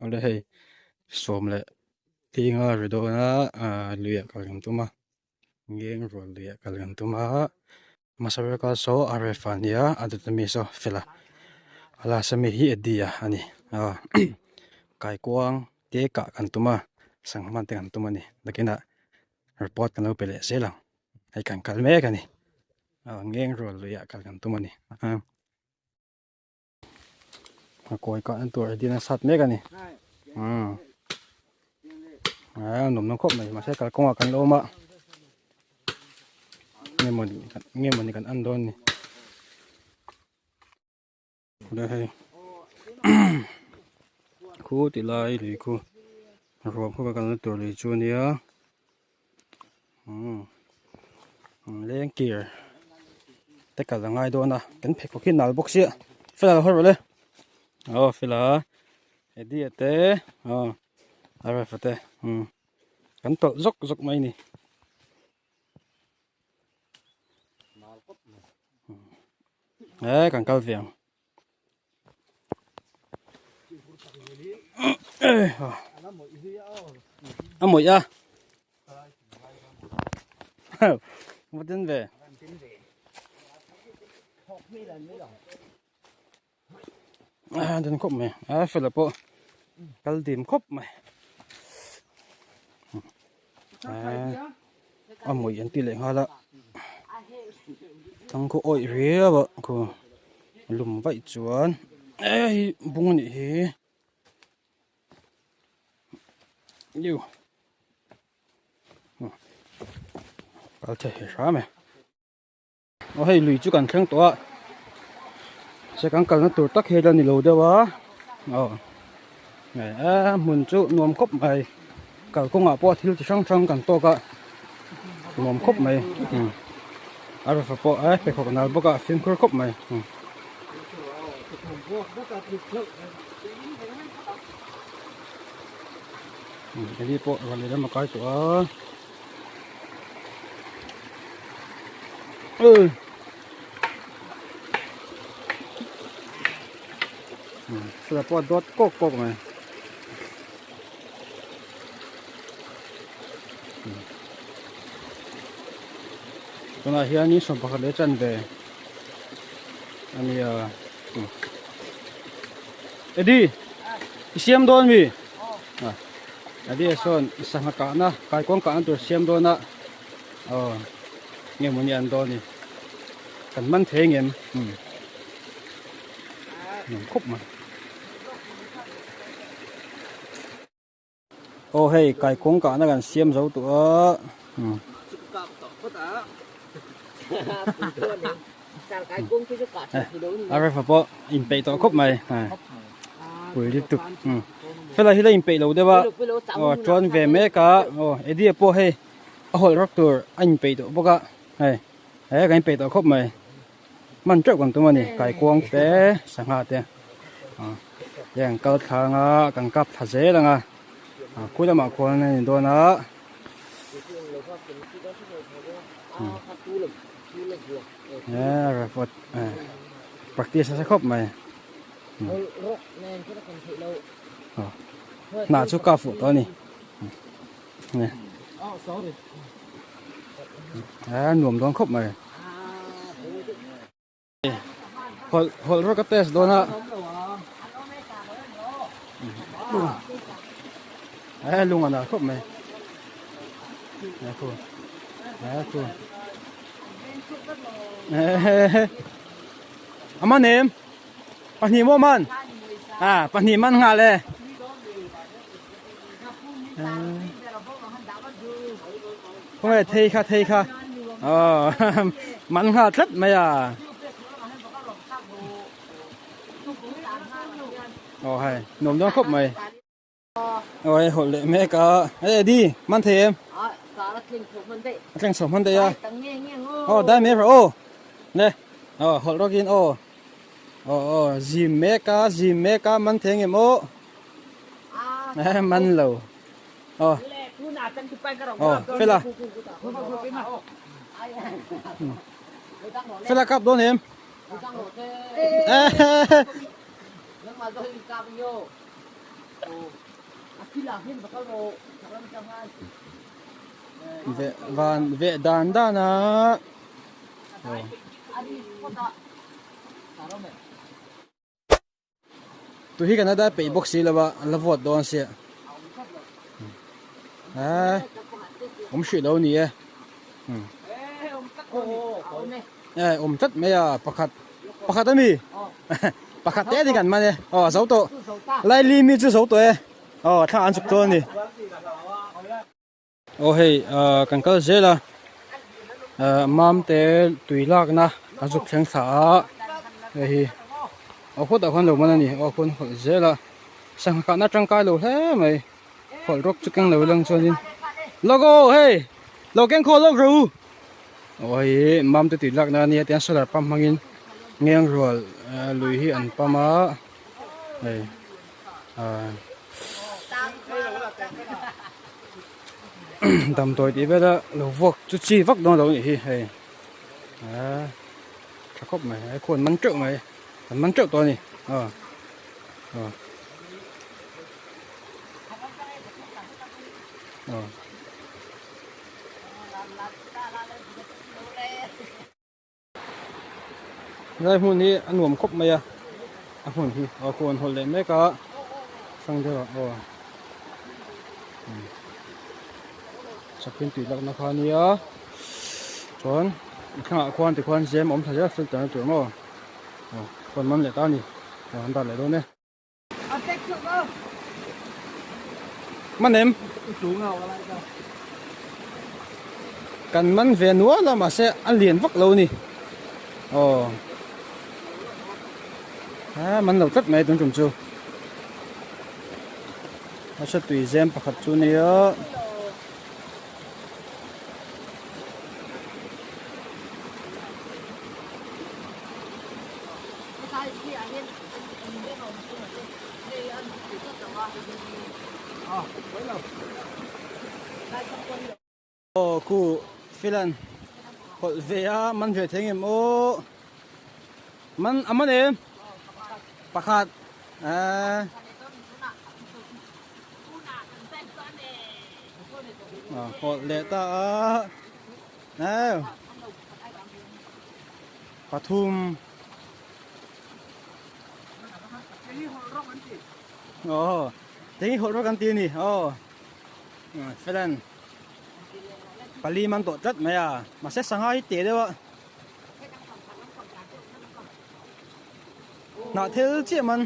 Awle hei sawm leh tinga ri dawn a ahh luiah kal kan tum a ngeng rual luiah kal kan tum a hmasa ber kal saw a ref a nia a dawt ami saw fel a a last ami hi Eddie a ani aw kaikuang te kah kan tum a sangha hman te kan tum a ni nakinah report kan lo pe leh zel ang hei kan kal mek a ni aw ngeng rual luiah kal kan tum a ni. A kawi kah na tur din a sat mek a ni umm a nuam dawn khawp mai mahse kalkawngah kan la awm a nge mawni nge mawni kan en dawn ni tle hei khu ti lai lui khu ruam khu ka kalna tur lui chu a nia umm leng kir te kal a ngai dawn a kan pheikhawk hi nal bawk sia fela lo haw rawh le aw fela Eddie te aw a refa te umm kan tawlh zawk zawk mai a ni e kan kal ve ang. A mawih a va tin ve a den khawp mai a fela pawh kal dim khawp mai a mawih an ti leh nghal a thang khaw awih riau a khu lum vaih chuan hei bung a nih hi iu kal thei hram e. Aw hei lui chu kan thleng tawh a se kan kalna tur tak hi la ni lo deuh a aw a hmun chu nuam khawp mai kalkawngah pawh thil chi hrang hrang kan tawk a nuam khawp mai a rafa pawh a pheikhawk nal bawk a fimkhur khawp mai. Hei pawh rawn lehlam a kai tawh a. Sawlai pawh a dawt kawk kawk mai tunah hianin sawmpakhat leh chanve a nia Eddie i siam dawn mi Eddie sawn sangha kahna kaikuang kahna tur siam dawn a aw nge mawni an dawn ni kan man thei ngem umm nuam khawp mai aw hei kaikuang kahna kan siam zo tawh a umm a refa pawh inpeih tawh khawp mai pui lutuk umm fela hi la inpeih lo deuh a aw chuan ve mek a aw Eddie pawh hei a hawlh rawk tur a inpeih tawh bawk a hei he kan inpeih tawh khawp mai hman teuh kan tum a ni kaikuang te sangha te ah heng an kal thlang a kan kap thla zel ang a ah khu lamah khuan a ni dawn a. Practice nasa khawp mai hnah chu ka fuh tawh a ni a nuam dawn khawp mai hawlh hawlh rawk a test dawn a e lung a nal khawp mai e khu e khu a man em pahnih maw man a pahnih man nghal e Khawnge thei kha thei kha aw man nghal tlat mai a aw hei nuam dawn khawp mai aw hei hawlh leh mek a hei Eddie man thei em a thleng chho hman daih a aw dai mai rawh aw ne aw hawlh rawkin aw aw aw zim mek a zim mek a man thei ang em aw man lo aw aw fela fela kap dawn em Veh van veh dan dan a Tu hi kan la dai peih bawk si lo a an la vote dawn sia eh awm hrih lo ni e eh awm tlat mai a pakhat pakhat ami pakhat te ni kan man e aw zo tawh laili mi chu zo tawh e aw thla an chuk dawn a ni. Aw hei ah kan kal zel a ah mam te tui lakna a zuk thleng thla a hei hi aw khawtah khuan lo man a ni aw khuan hawlh zel a sangha kahna tangkai lo hle mai hawlh rawk chu keng lo lang chuanin lawk aw hei lo keng khaw lawk rawh u aw hei mam te tui lakna a nia tiang solar pump hmangin ngeng rual lui hi an pump a hei ah. Damdawi tih vela lo vuak chu chi vak dawn lo nih hi hei ah tha khawp mai he khuan man teuh mai an man teuh tawh a ni aw aw aw. Helai hmun hi a nuam khawp mai a a hmun hi aw khuan hawlh leh mek a hrang deuh ah aw chakhin tui lakna kha a nia chuan a thlangah khuan tikhuan zem a awm thla zel a filter na tur maw aw khuan man leh ta a ni aw an dah leh dawn e. Man em? Kan man ve nual a mahse a lian vak lo a ni. Aw. A man lo tlat mai tun tum chu. Nasa tui zem pakhat chu nia. Aw khu filan hawlh ve a man ve thei ngem aw man a man em pakhat eh hawlh leh ta a eh pathum. Aw teng hawlh rawk an ti a ni aw felan pali man tawh tlat mai a mahse sangha hi teh deuh a hnah thil chiah man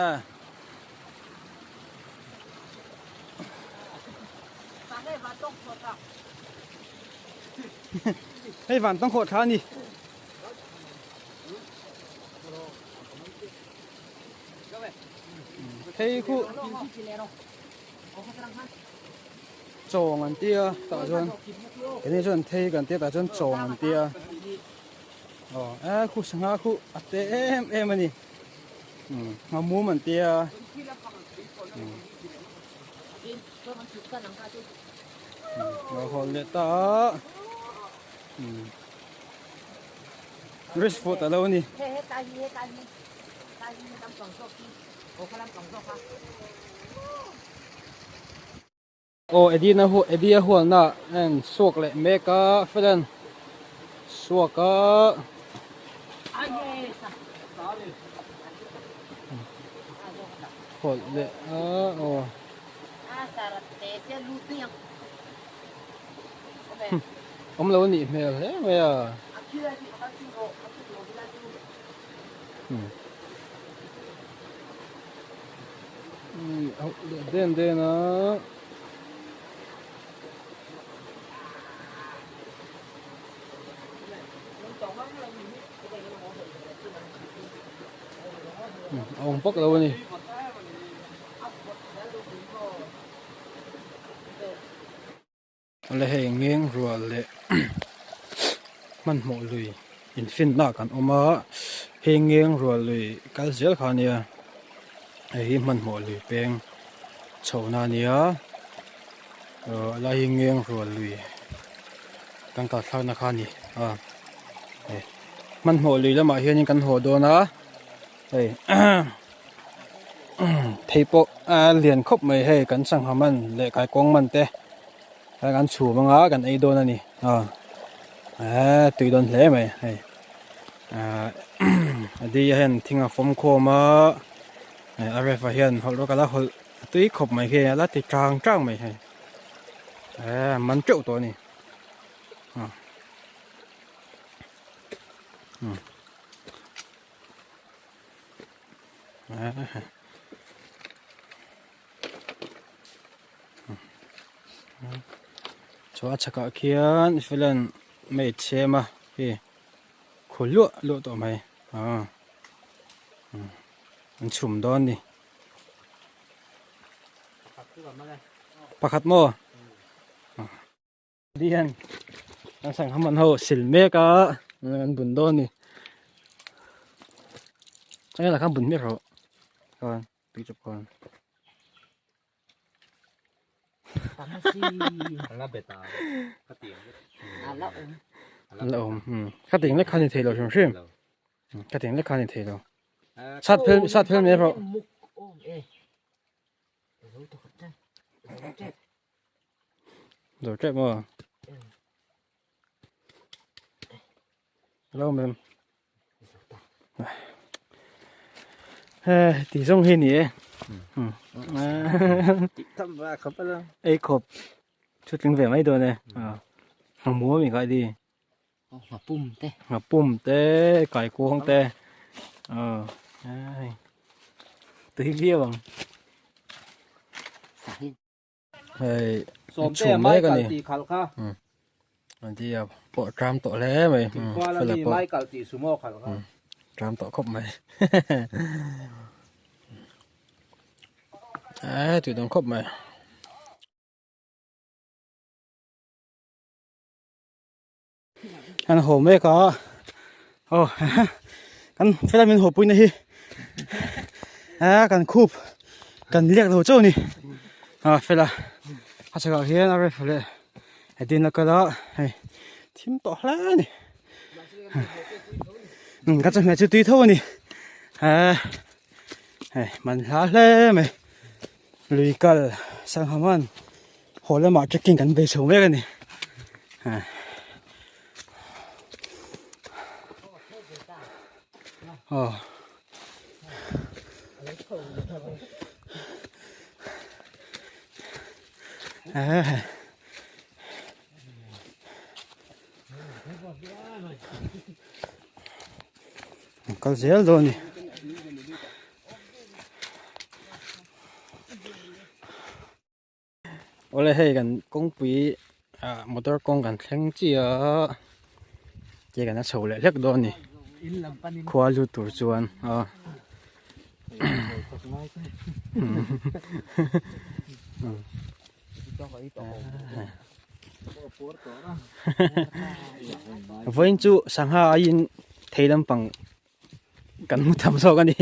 a hei van tawng khawh thla a ni. Phei khu chawng an tia tah chuan keini chuan thei kan tia tah chuan chawng an tia aw e khu sangha khu a te em em a ni nghamum an tia lo hawn leh ta a. Rich food a lo ni. Aw Eddie na hu Eddie a hual na en suak leh mek a felan suak a hawlh leh a aw. Awm lo a nih hmel hle mai a. Den den a. A awm vak lo a ni. Awle hei ngeng rual leh hmanhmawh lui infinna kan awm a hei ngeng rual lui kal zel kha ania hei hi hmanhmawh lui peng chhohna ania aw a lai hi ngeng rual lui kan kal thlakna kha a ni a hei hmanhmawh lui lamah hianin kan haw dawn a hei. Thei pawh a lian khawp mai hei kan sangha man leh kaikuang man te kan chhum anga kan ei dawn a ni a tui dawn hle mai hei a di ah hian thing a fawm khawm a a ref ah hian hawlh rawk a la hawlh a tui khawp mai khi a la ti tang tang mai hei man teuh tawh a ni. Chuan a chhakah khian filan mei chhem a hei khu luah luah tawh mai aaa an chhum dawn a ni pakhat maw. Di hian an sangha man ho sil mek a an bun dawn a ni changel ah khan bun mek rawh khan tui chawp khan. Ala awm khatiang lek khan ni thei lo hrim hrim khatiang lek khan ni thei lo sat phel sat phel mai rawh. Zo tep maw? Hello ma'am. Eh, ti zawng hi ni e. Ei khawp chu tling ve mai dawn e. Hmu mi kai di. Ngapum te. Ngapum te, kaikuang te. Ai. Tui viau ang. Hei, chhum mek a ni. An ti a pawh tram tawh hle mai. Fela pawh. Tram tawh khawp mai. Eh, tui dawn khawp mai. Kan haw mek a aw kan helai min haw puina hi eh kan khup kan liak lo chauh a ni a fela a chhakah hian a ref leh a din a kal a hei thim tawh hle a ni ka chawhmeh chu tui tho a ni eh hei man hla hle mai lui kal sangha man. Haw lamah trekking kan bei chho mek a ni. Aw. Kal zel dawn a ni. Awle hei kan kawngpui ah motor kawng kan thleng chiah a ke kan a chho leh hlek dawn a ni khua lut tur chuan a vawiin chu sangha aiin thei lampang kan hmu tham zawk a ni.